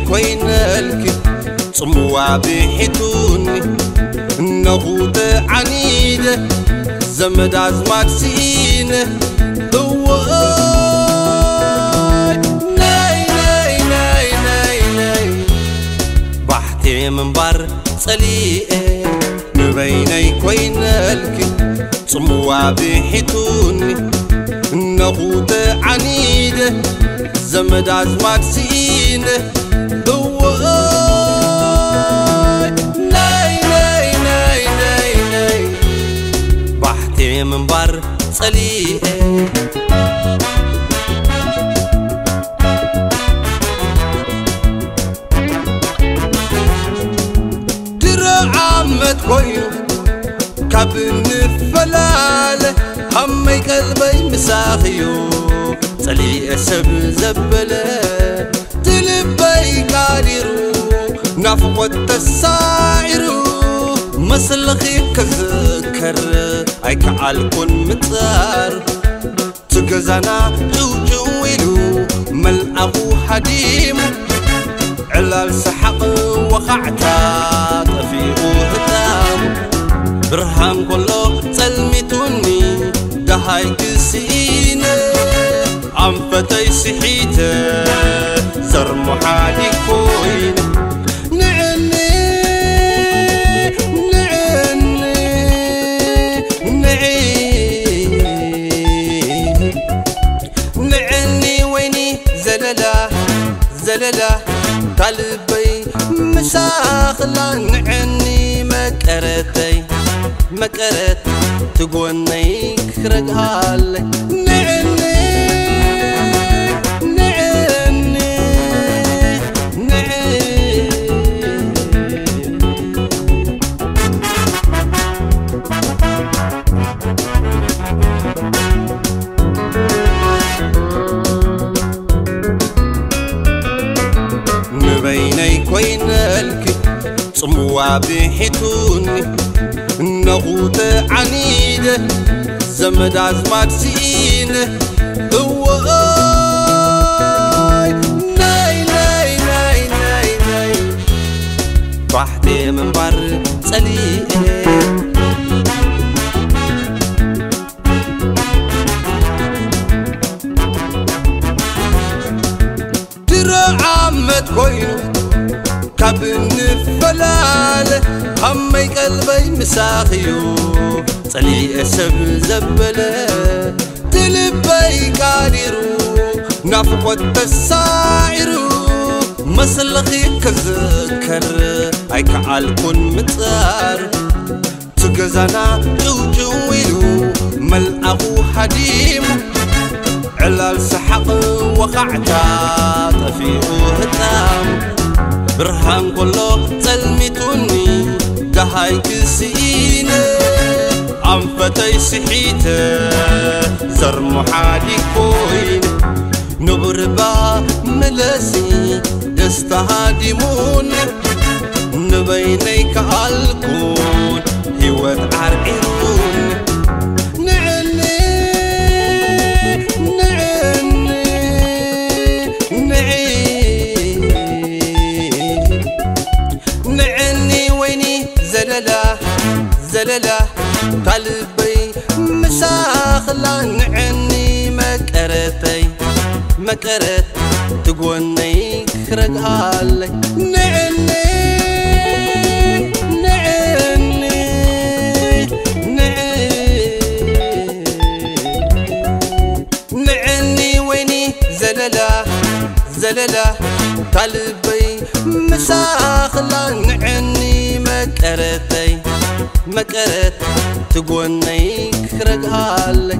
ኮይነልኪ ጽምዋ ብሒቱኒ እነኹ ተዓኒደ ዘመድ ኣዝማድ ስኢነ እወ ናይ ናይ ናይ ናይ ናይ ባሕቴ ምንባር ጸሊኤ ንበይነይ ኮይነልኪ ጽምዋ ብሒቱኒ እነኹ ተዓኒደ ዘመድ ኣዝማድ ስኢነ እወ ናይ ናይ ናይ ናይ ናይ ባሕቴ ምንባር ጸሊኤ ድሮ ዓመት ኮይኑ ካብ ንፈላለ ሃመይ ቀልበይ ምሳኽዩ ጸሊኤ ሰብ ዘበለ ትልበይ ቃዲሩ ናፍቖት ተሳዒሩ መስልኺ ክዝከር ኣይከዓልኩን ምጻር ትገዛና ጭውጭው ኢሉ መልኣኹ ሃዲሙ ዕላል ሰሓቕ ወኻዕታ ጠፊኡ ህጣሙ ብርሃን ኮሎ ጸልሚቱኒ ደሃይ ክስኢነ ኣንፈተይ ስሒተ ዘርሙሓዲ ኮይነ ንዕኒ ንዕኒ ንዒ ንዕኒ ወይኒ ዘለላ ዘለላ ታልበይ ምሳኽላ ንዕኒ መቀረተይ መቀረት ትጎነይ ክረግሃለይ ንዕኒ ንዕኒ ንዕኒ ንበይነይ ኮይነልኪ ጽምዋ ብሒቱኒ እነኹ ተዓኒደ ዘመድ ኣዝማድ ስኢነ እወ ናይ ናይ ናይ ናይ ናይ ባሕቴ ምንባር ጸሊኤ ድሮ ዓመት ኮይኑ ካብ ንፈላለ ሃመይ ቀልበይ ምሳኽዩ ጸሊኤ ሰብ ዘበለ ትልበይ ቃዲሩ ናፍቖት ተሳዒሩ መስልኺ ክዝከር ኣይከዓልኩን ምጻር ትገዛና ጭውጭው ኢሉ መልኣኹ ሃዲሙ ዕላል ሰሓቕ ወኻዕታ ጠፊኡ ህጣሙ ብርሃን ኮሎ ጸልሚቱኒ ደሃይ ክስኢነ ኣንፈተይ ስሒተ ዘርሙሓዲ ኮይነ ንቡርባ ምለሲ ደስታ ሃዲሙኒ ንበይነይ ከኣልኩን ህይወት ዓርዒሩን ንዕኒ ንዕኒ ንዒ ንዕኒ ወይኒ ዘለላ ዘለላ ታልበይ ምሳኽላ ንዕኒ መቀረተይ መቀረት ትጎነይ ክረግሃለይ ንዕኒ ንዕኒ ንዕኒ ንዕኒ ወይኒ ዘለላ ዘለላ ታልበይ ምሳኽላ ንዕኒ መቀረተይ መቀረት ትጎነይ ክረግሃለይ